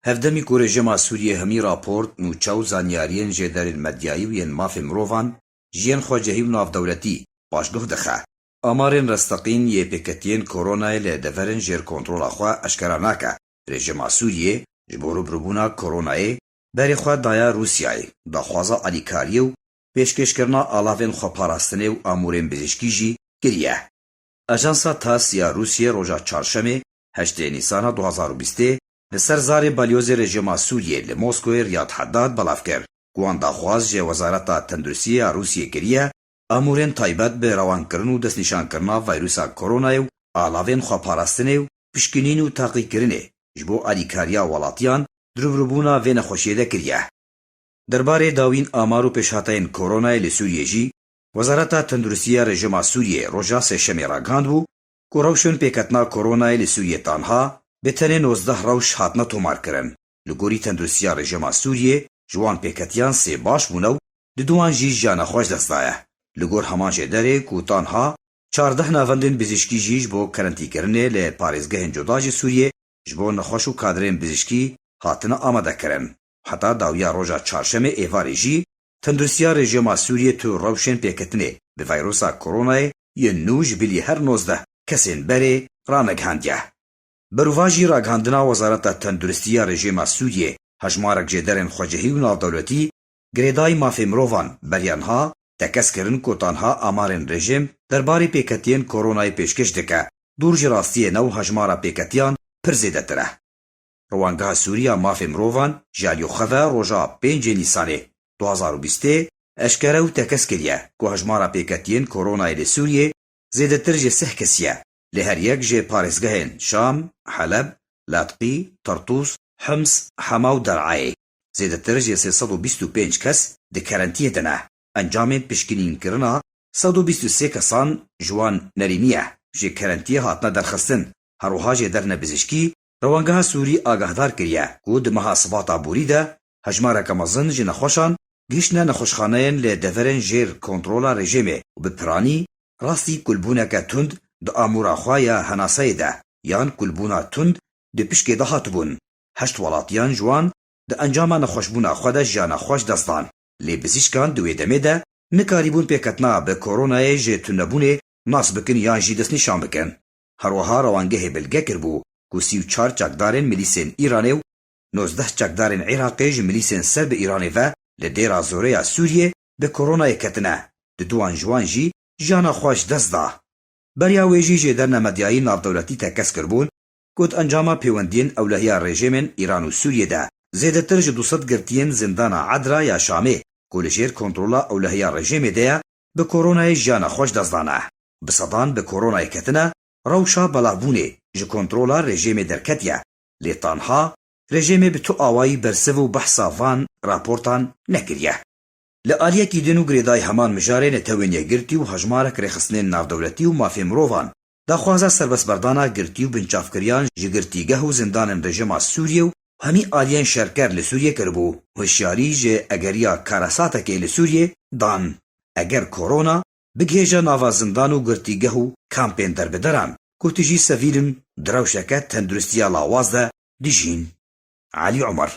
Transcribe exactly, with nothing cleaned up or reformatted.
Hevdemî ku rejîma Sûriyê hemî raport, nûçe û zanyariyên jêderên medyayî û yên mafê mirovan, ji yên xwecihî û navdewletî paşguh dixe. Amarên resteqîn yê pêketiyên koronayê li deverên jêr kontrola xwe eşkera nake. Rejîma Sûriyê ji bo rûbirûbûna koronayê berê xwe daye Rûsyayê, daxwaza alîkariyê û pêşkêşkirina alavên xweparastinê û amûrên bijîşkî jî kiriye. Ajansa TASS ya Rûsiyê roja çarşemê, heştê Nîsana du hazar û bîstê, li ser zarê balyozê rejîma Sûriyê li Moskoyê Riyad Haddad belav kir, ku wan daxwaz ji Wezareta Tenduristiyê ya Rûsiyê kiriye, amûrên taybet bi rewankirin û destnîşankirina vayrusa koronayê û alavên xweparastinê û pişkinîn û taqîkirinê ji bo alîkariya welatiyan di rûbirûbûna vê nexweşiyê de kiriye. Derbarê dawîn amar û pêşhateyên koronayê li Sûriyê jî, Wezareta Tenduristiya Rejîma Sûriyê roja Sêşemê ragihandibû ku rewşên pêketina koronayê li Sûriyê tanha bi tenê nozdeh rewş hatine tomarkirin. Li gorî Tenduristiya Rejîma Sûriyê ji wan pêketiyan sê baş bûne û di duwan jî jiya nexweş dest daye. Li gor heman jêderê ku tanha çardeh navendên bijîşkî jî ji bo kerentîkirinê li parêzgehên cuda ji Sûriyê ji bo nexweş û kadrên bijîşkî hatine amadekirin. Heta dawiya roja çarşemê êvarê jî, tenduristiya rejîma Sûriyê tu rewşên pêketinê bi vayrusa koronayê yên nû ji bilî her nozdeh kesên berê ranegihandiye. Berovajî ragihandina Wezareta Tenduristiya Rejîma Sûriyê, hejmarek jêderên xwecihî û navdewletî girêdayî mafê mirovan beriya niha tekez kirin ku tanha amarên rejîm derbarê pêketiyên koronayê pêşkêş dike, dûr ji rastiyê ne û hejmara pêketiyan pir zêdetir e. Rewangeha Sûrî ya Mafê Mirovan ji aliyê xwe ve roja pêncê Nîsanê du hazar û bîstê eşkere û tekez kiriye ku hejmara pêketiyên koronayê li Sûriyê zêdetir ji sih kesî ye, lê her yek ji parêzgehên Şam, Heleb, Latqî, Tertûs, Hims, Hema û Der'ayê. Zêdetir ji sê sed û bîst û pênc kes di kerentiyê de ne. Encamên pişkinînkirina sed û bîst û sê kesan ji wan nerînî ye. Ji kerentiyê hatine derxistin. Her wiha jêderên bijîşkî rewangeha Sûrî agahdar kiriye ku di meha Sibata borî de hejmareke mezin ji nexweşan gihiştine nexweşxaneyên li deverên jêr kontrola rejîmê û bi piranî rastî kulbûneke tund di amûra xwe ya henaseyê de yan kulbûna tund di pişkê de hatibûn. Heşt welatiyan ji wan di encama nexweşbûna xwe de jiya nexweş dest dan. Lê bijîşkan di wê demê de nikarîbûn pêketina bi koronayê ji tunebûnê nas bikin yan jî destnîşan bikin. Her wiha rewangehê bilge kiribû ku sî û çar çekdarên milîsên Îranê û nozdeh çekdarên Iraqê ji milîsên ser bi Îranê ve li Dêra Zorê ya Sûriyê bi koronayê ketine. Di duwan ji wan jî jiyana xwe ji dest da. Beriya wê jî jêderine medyayî navdewletî tekez kiribûn ku di encama pêwendiyên ewlehiya rejîmên Îran û Sûriyê de zêdetir ji du sed girtiyên zindana Edra ya Şamê ku li jêr kontrola ewlehiya rejîmê de ye, bi koronayê jiyana xwe ji dest dane. Bi sedan bi koronayê ketine, rewşa belavbûnê ji kontrola rejîmê derketiye, lê tanha rejîmê bi tu awayî bersiv û behsa van raportan nekiriye. Li aliyekî din û girêdayî heman mijarê Netewên Yekgirtî û hejmarek rêxistinên navdewletî û mafê mirovan daxwaza serbestberdana girtî û binçavkiriyan ji girtîgeh û zindanên rejîma Sûriyê û hemî aliyên şerker li Sûriyê kiribû, hişyarî ji egeriya karesatekê li Sûriyê dan, eger korona bigihêje nava zindan û girtîgeh û kampên derbederan ku tijî sivîl in di rewşeke tenduristiya lawaz de dijîn. Elî Omer.